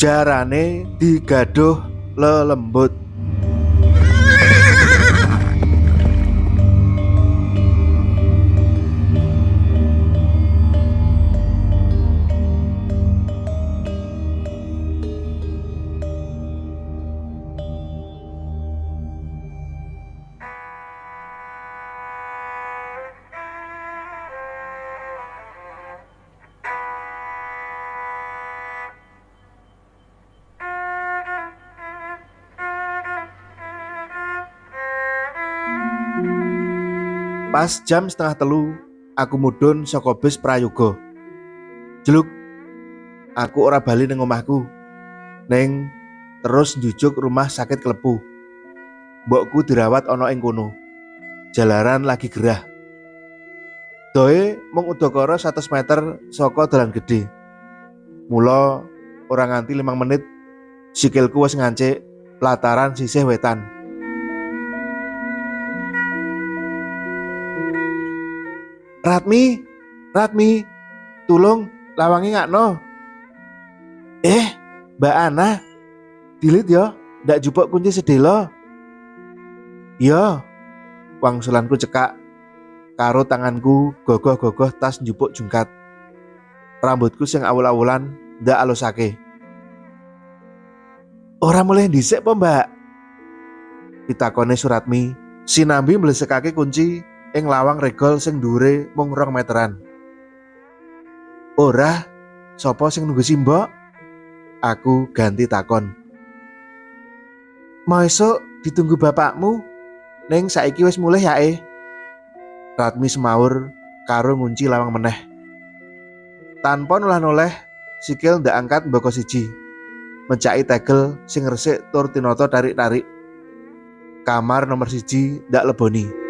Jarane digaduh lelembut. Pas jam 2:30, aku mudhun saka bus Prayoga. Jeluk, aku ora bali ning omahku. Ning terus njujuk rumah sakit Klepu. Mbokku dirawat ana ing kono. Jalaran lagi gerah. Doe mung udakara 100 meter saka dalan gedhe. Mula ora nganti 5 menit sikilku wis ngancik plataran sisih wetan. Ratmi, Ratmi, tulung lawangi ngakno. Mbak Ana, dilit yo, ndak jupuk kunci sedelo. Yo, wangsulanku cekak, karo tanganku gogoh-gogoh tas njupuk jungkat. Rambutku sing awul-awulan ndak alusake. Ora mulih dhisik po, Mbak? Pitakone Suratmi, sinambi mlesekake kunci ing lawang regol sing dhuwure mung 2 meteran. Ora, sapa sing nunggu simbok? Aku ganti takon. Mau esuk ditunggu bapakmu, ning saiki wis mulih ya e. Ratmi semaur karo ngunci lawang meneh. Tanpa nolah-noleh, sikil ndak angkat mboko siji. Mencaki tegel sing resik tur tinata tarik-tarik. Kamar nomor 1 ndak leboni.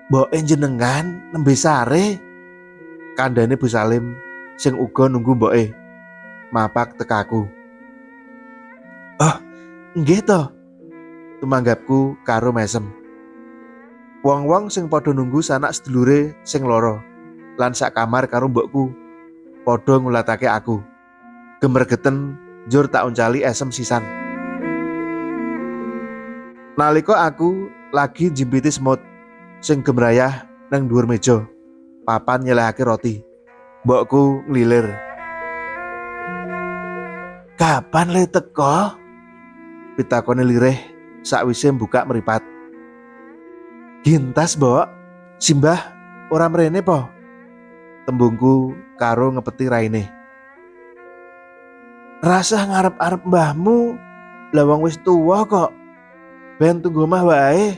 Mbok jenengan nembe sare. Kandhane Bu Salim sing uga nunggu mboke. Mapak tekaku. Oh, nggih to. Tumanggapku karo mesem. Wong-wong sing padha nunggu sanak sedulure sing lara lan sak kamar karo mbokku padha ngulatake aku. Gemergeten njur tak uncali esem sisan. Nalika aku lagi njimpiti semut sing gemrayah nang dhuwur meja, papan nyelehake roti. Mbokku nglilir. Kapan le teko? Pitakone lirih sakwise mbuka mripat. Gintas, Mbok. Simbah ora mrene po? Tembungku karo ngepeti raine. Rasah ngarep-arep mbahmu, lah wong wis tuwa kok. Ben tunggu omah wae.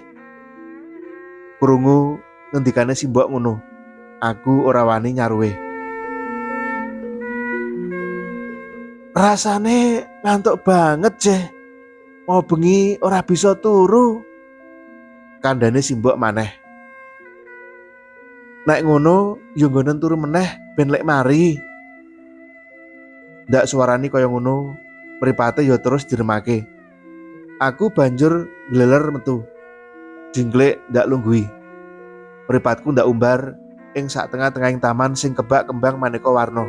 Krungu ngendikane simbok ngono. Aku ora wani nyaruwe. Rasane ngantuk banget, Jeh. Mau bengi ora bisa turu. Kandhane simbok maneh. Nek ngono yo nggonen turu meneh ben lek mari. Ndak suarani kaya ngono, mripate yo terus diremake. Aku banjur ngleler metu. Jingklik ndak lungguhi. Mripatku ndak umbar ing sak tengah-tengahing taman sing kebak kembang maneka warna.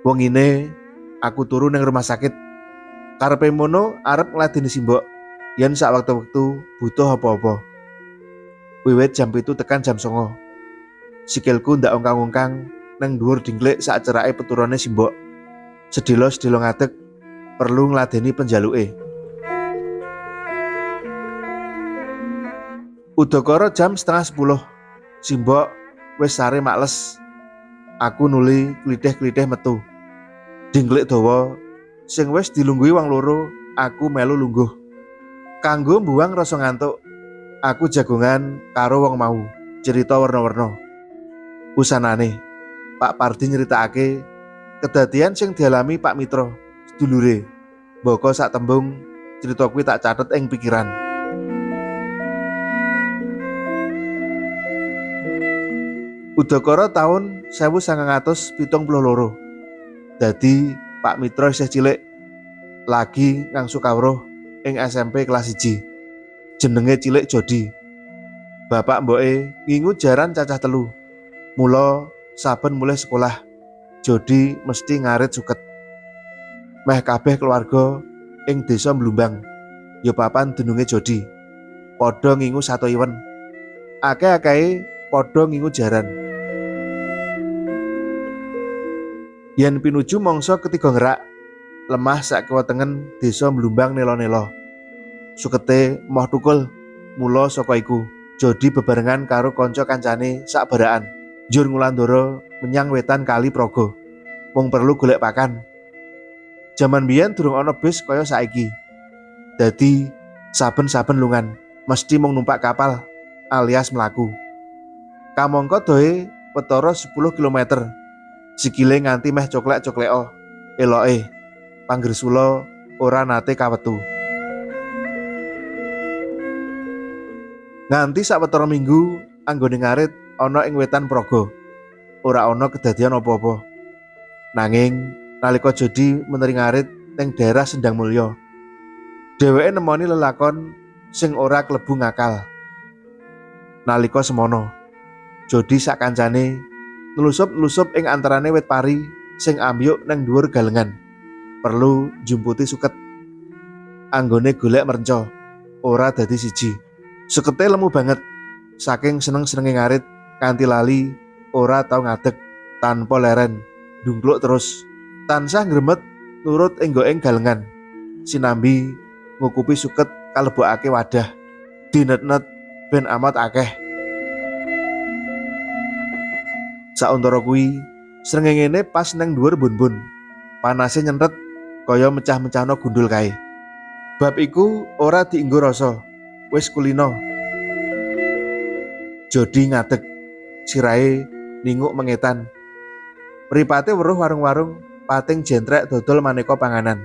Wengine aku turu ning rumah sakit. Karepe mono arep ngladeni simbok yen sak wektu-wektu butuh apa-apa. Wiwit jam 7 tekan jam 9. Sikilku ndak ongkang-ongkang nang dhuwur dingklik sak cerake peturane simbok. Sedelo-sedelo ngadeg perlu ngladeni penjaluke. Udakara jam 9:30, simbok wis sare makles. Aku nuli klithih-klithih metu. Dingklik dawa sing wis dilungguhi wong loro, aku melu lungguh. Kanggo mbuwang rasa ngantuk, aku jagongan karo wong mau, cerita werna-werna. Usanane, Pak Pardi nyeritakake kedadian sing dialami Pak Mitra, sedulure. Mboko sak tembung cerita kuwi tak catet ing pikiran. Udakara taun 1972. Dadi Pak Mitra isih cilik lagi ngangsu kawruh ing SMP kelas 1. Jenenge cilik Jodi. Bapak mboke ngingu jaran cacah 3. Mula saben mulih sekolah, Jodi mesti ngarit suket. Meh kabeh keluarga ing desa Blumbang, ya papan dununge Jodi. Padha ngingu sato iwen. Akeh-akehe padha ngingu jaran. Yen pinuju mangsa ketiga ngerak, lemah sak kiwa tengen desa Blumbang nela-nela. Sukete moh tukul, mula saka iku Jodi bebarengan karo kanca kancane sak barakan njur ngulandara menyang wetan Kali Progo. Mung perlu golek pakan. Jaman biyen durung ana bis kaya saiki. Dadi saben-saben lungan mesti mung numpak kapal alias mlaku. Kamangka dohe wetara 10 kilometer. Sikile nganti meh coklek-cokleko. Eloke panggersula ora nate kawetu. Nganti sawetara minggu anggone ngarit ana ing wetan Progo. Ora ana kedadian apa-apa. Nanging nalika Jodi menteri ngarit ning daerah Sendang Mulya, dheweke nemoni lelakon sing ora klebu ngakal. Nalika semono, Jodi sak kancane nlusup-nlusup ing antarane wit pari sing ambyuk nang dhuwur galengan. Perlu njumputi suket. Anggone golek merenca, ora dadi siji. Sukete lemu banget, saking seneng-senenge ngarit kanthi lali ora tau ngadeg tanpa leren, ndungkluk terus. Tansah ngremet nurut enggoking galengan. Sinambi ngukupi suket kalebokake wadah, dinet-net ben amat akeh. Sauntara kuwi, srengengene pas neng dhuwur bun-bun. Panase nyenthet kaya mecah-mecahno gundul kae. Bab iku ora dienggo rasa, wis kulino. Jodi ngadeg, sirahe ninguk mengetan. Mripate weruh warung-warung pating jentrek dodol maneka panganan.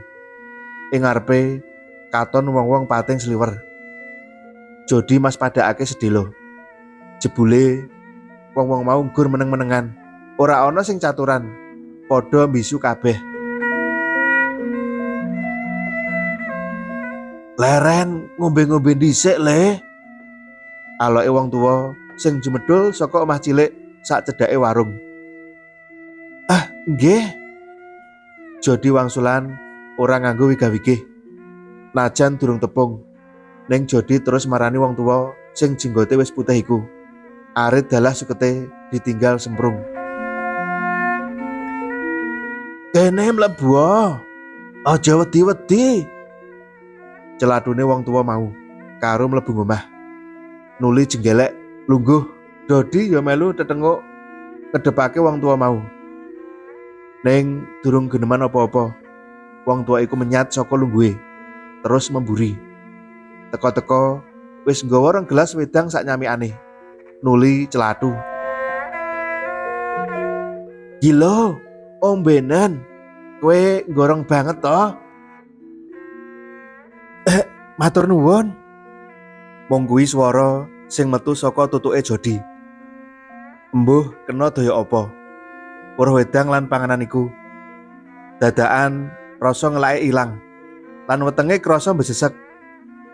Ing ngarepe katon wong-wong pating sliwer. Jodi mas padhakake sedelo. Jebule wong-wong mau gur meneng-menengan. Ora ana sing caturan, padha mbisu kabeh. Leren ngombe-ngombe dhisik le. Aloke wong tuwa sing jumedhul saka omah cilik sak cedhake warung. Ah, nggih. Jodi wangsulan ora nganggo wigah-wigih. Najan durung tepung, ning Jodi terus marani wong tuwa sing jenggote wis putih iku. Arit dalah sukete ditinggal semprung. Kene mlebu. Aja wedi-wedi. Celadune wong tuwa mau karo mlebu ngomah. Nuli jenggelek lungguh. Dodi ya melu tetenguk ngedepake wong tuwa mau. Ning durung geneman apa-apa, wong tuwa iku menyat saka lungguhe, terus memburi. Teka-teka wis nggawa rong gelas wedang sak nyamikane. Nuli celatu. Gila, ombenan. Kowe nggorong banget toh. Matur nuwun. Mung kuwi swara sing metu saka tutuke Jodi. Embuh kena daya apa? Weruh wedang lan panganan iku. Dadakan rasa ngelake ilang. Lan wetenge krasa mbesesek.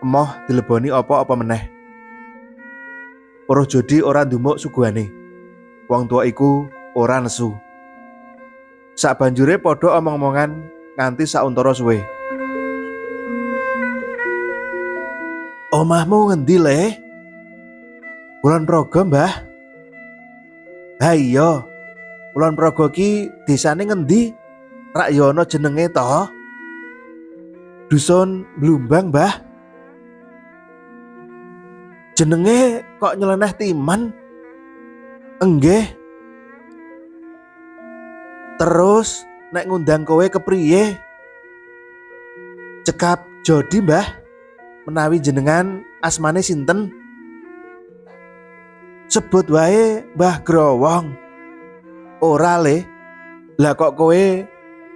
Emoh dileboni apa-apa meneh. Weruh Jodi ora ndumuk suguhane. Wong tuwa iku ora nesu. Sabanjure padha omong-omongan nganti sauntara suwe. Omahmu ngendi le? Kulon Progo, Mbah. Ha iya. Kulon Progo ki desane ngendi? Rak ya ana jenenge to? Dusun Blumbang, Mbah. Jenenge kok nyeleneh timan? Enggih. Terus nek ngundang kowe kepriye? Cekap Jodi, Mbah. Menawi jenengan asmane sinten? Sebut wae Mbah Growong. Ora le. Lah kok kowe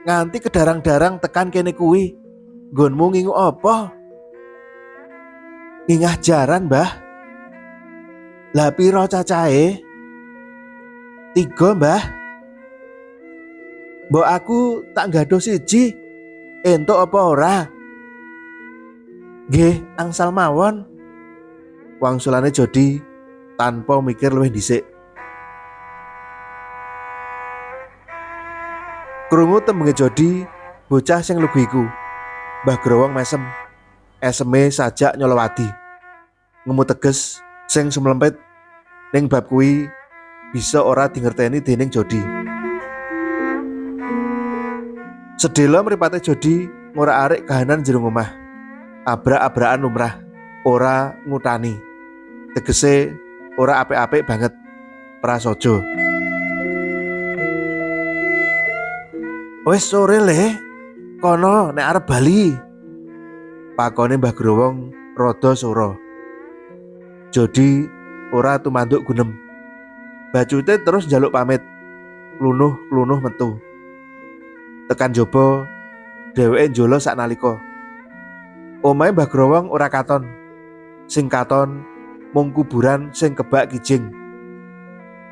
nganti kedarang-darang tekan kene kuwi? Nggonmu ngingu apa? Ngingah jaran, Mbah. Lah pira cacahe? 3, Mbah. Mbok aku tak nggaduh siji. Entuk apa ora? Nggih, angsal mawon. Wangsulane Jodi tanpa mikir luwih dhisik. Krungu tembunge Jodi, bocah sing lugu iku. Mbah Growong mesem. Eseme sajak nyolowadi. Ngemu teges sing sumlempit ning bab kuwi bisa ora dingerteni dening Jodi. Sedhela mripate Jodi ngorak-arik kahanan jero omah. Abrak-abrakan lumrah, ora ngutani. Tegese ora apik-apik banget. Prasaja. Wis sore le, kono nek arep bali. Pakone Mbah Growong rada sora. Jodi ora tumanduk gunem. Bacute terus njaluk pamit. Klunuh-klunuh metu. Tekan jaba, dheweke njolo saknalika. Omahe Mbah Growong ora katon. Sing katon mung kuburan sing kebak kijing.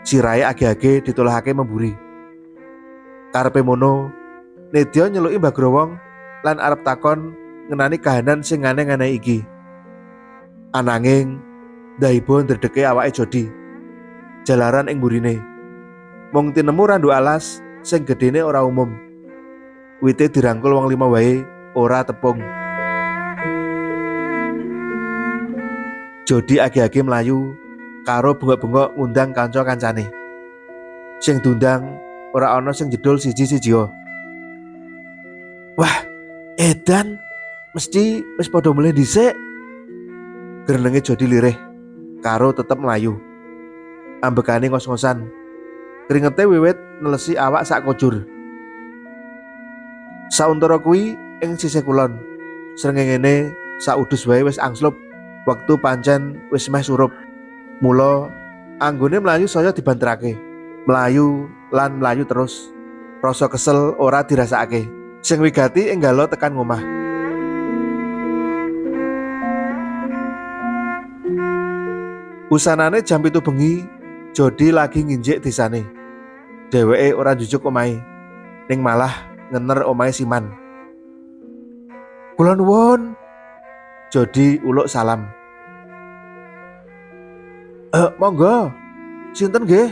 Sirahe age-age ditolehake memburi. Karepe mono, Nedya nyeluki Mbah Growong lan arep takon ngenani kahanan sing aneh-aneh iki. Ananging ndaibo ndredeke awake Jodi. Jalaran ing mburine. Mung tinemu randu alas sing gedene ora umum. Wite dirangkul wong lima wae ora tepung. Jodi age-age mlayu karo bengok-bengok ngundang kanca-kancane. Sing diundang ora ana sing jedul siji-sijia. Wah, edan mesti wis padha mulih dhisik. Grenenge Jodi lirih karo tetep mlayu. Ambekane ngos-ngosan. Kringete wiwit nelesi awak sak kojur. Sauntara kuwi ing sisih kulon. Srengengene saudus wae wis angslup. Wektu pancen wis meh surup. Mula anggone mlayu saya dibanterake. Mlayu lan mlayu terus. Rasa kesel ora dirasakake. Sing wigati enggalo tekan ngomah. Usanane jam 7 bengi, Jodi lagi nginjik desane. Dheweke ora njujuk omahe, ning malah ngener omahe Siman. Kula nuwun. Jodi uluk salam. Monggo. Sinten nggih?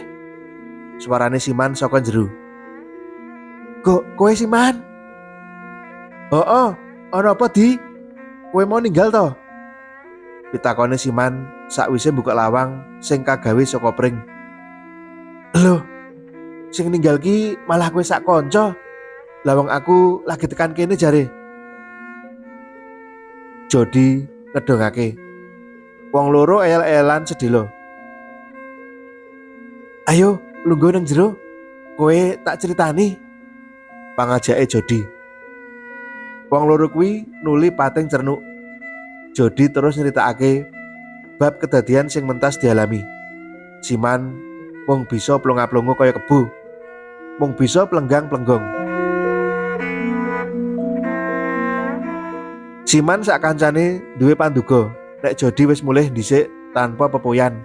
Suarane Siman saka jero. Kok kowe Siman? Heeh, ana apa Di? Kowe mau ninggal to? Pitakone Siman sakwise buka lawang sing kagawe saka pring. Lho, sing ninggal ki malah kowe sak kanca. Lah wong aku lagi tekan kene jare. Jodi ngedongake. Wong loro eyel-eyelan sedhela. Ayo lungguh nang jero. Kowe tak critani. Pangajake Jodi. Wong loro kuwi nuli pating cernuk. Jodi terus nyeritakake bab kedadian sing mentas dialami. Siman mung bisa plonga-plongo kaya kebo. Mung bisa plenggang-plenggong. Siman sak kancane duwe panduga nek Jodi wis mulih dhisik tanpa pepoyan.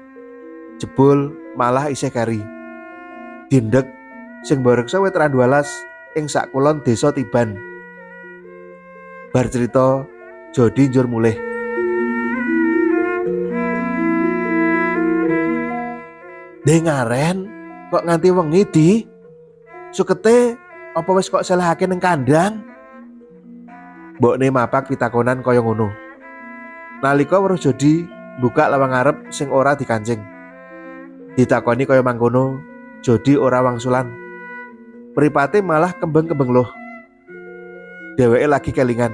Jebul malah isih keri. Dindek sing mbreksa wit randu alas ing sak kulon desa Tiban. Bar cerita, Jodi njur mulih. Dengaren kok nganti wengi Di? Sukete apa wis kok selehake ning kandang? Mbokne mapak pitakonan kaya ngono. Nalika weruh Jodi buka lawang ngarep sing ora dikancing. Ditakoni kaya mangkono, Jodi ora wangsulan. Mripate malah kembeng-kembeng loh. Dheweke lagi kelingan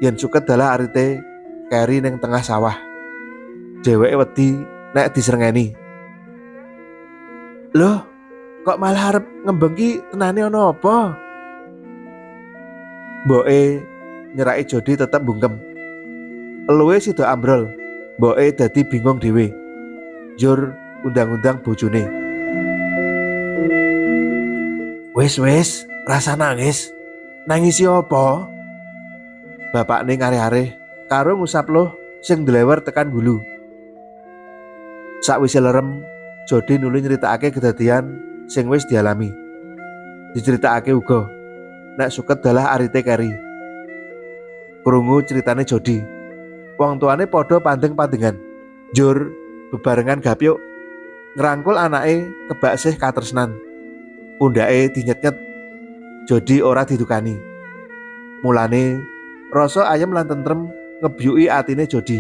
yen suket dalah arite keri ning tengah sawah. Dheweke wedi nek disrengeni. Loh, kok malah arep ngembeng ki tenane ana apa? Mboke nyeraki Jodi tetep bungkem. Eluhe sida ambrol. Mboke dadi bingung dhewe. Njur undang-undang bojone. Wis wis, rasa nangis. Nangisi apa? Bapakne ngareh-areh karo ngusap loh sing ndlewer tekan gulu. Sakwise lerem, Jodi nuli nyeritakake kedadian sing wis dialami. Diceritakake uga nek suket dalah arite keri. Krungu ceritane Jodi. Wong tuane padha pandeng-pandengan. Njur bebarengan gapyuk ngrangkul anake kebak sih katresnan. Pundake dinyet-nyet. Jodi ora didukani. Mulane rasa ayem lan tentrem ngebyuki atine Jodi.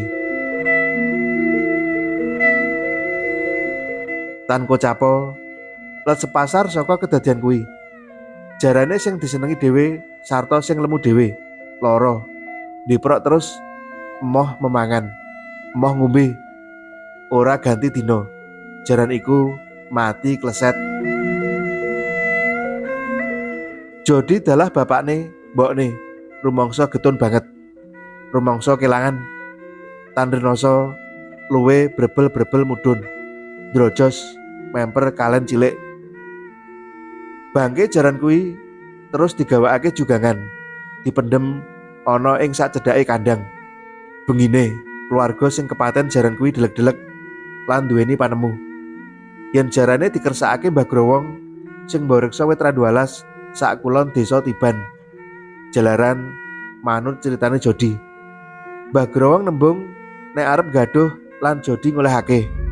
Tan kocapo let sepasar saka kedadian kuwi. Jarane sing disenengi dhewe sarta sing lemu dhewe, lara. Ndiprok terus emoh memangan, emoh ngombe. Ora ganti dina. Jaran iku mati kleset. Jodi dalah bapakne, mbokne, rumangsa getun banget. Rumangsa kelangan. Tan rinoso luwe brebel-brebel mudhun. Drojos memper kalen cilik. Bangke jaran kuwi terus digawakake jugangan, dipendem ana ing sacedhake kandang. Bengine keluarga sing kepaten jaran kuwi delek-delek lan duweni panemu. Yen jarane dikersakake Mbah Growong sing mbreksa wit randu alas sak kulon desa Tiban. Jalaran manut ceritane Jodi. Mbah Growong nembung nek arep gaduh lan Jodi ngolehake.